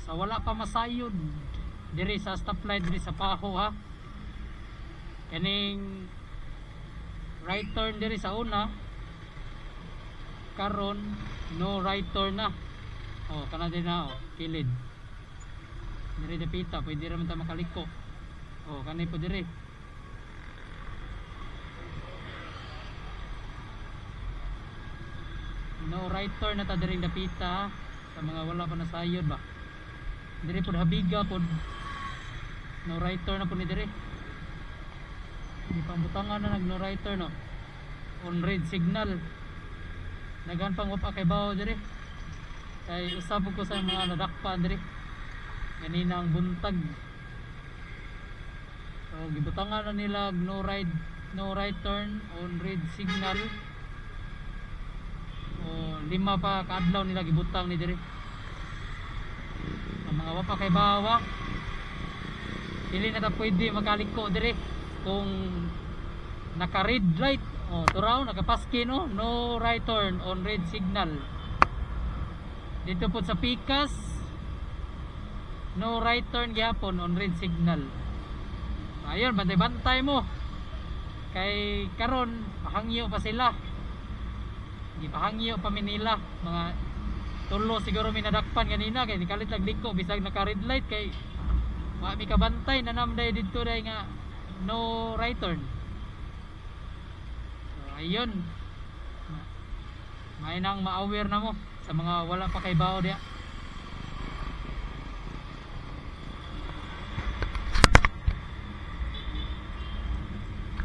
Sa wala pa masayod diri sa stoplight diri sa Paho, ha. Kaning right turn diri sa una, karon no right turn na. Oh, kana din na, oh, kilid. Diri dapita pwede ra man ta makaliko. Oh, kani po diri. No right turn na ta diri dapita sa mga wala pa nasayod ba. Diri pod habiga pod no right turn na pod ni diri. Di pa butangan na nag no right turn, no. On red signal. Naghan pang wapa kay bawo diri. Kay usab ko sa mga nadakpan diri. Ganinang buntag. So gibutangan na nila no right turn on red signal. O 5 pa kaadlaw nila gibutang ni diri. Ang mga wapa kay bawa, dili na ta pwede makaliko diri kung naka red light. O turaw nakapaski, no, no right turn on red signal. Dito po sa Pikas, no right turn gyapon on red signal. Ayun, bantay-bantay mo kay karon pahangyo pa sila. Gipahangyo pa mi nila, mga tulo siguro mi nadakpan ganina kay nikalit lag liko bisag naka red light kay wa mi kabantay na namday didto day nga no right turn. So ayun, may nang ma-aware na mo sa mga wala pa kay bao diya.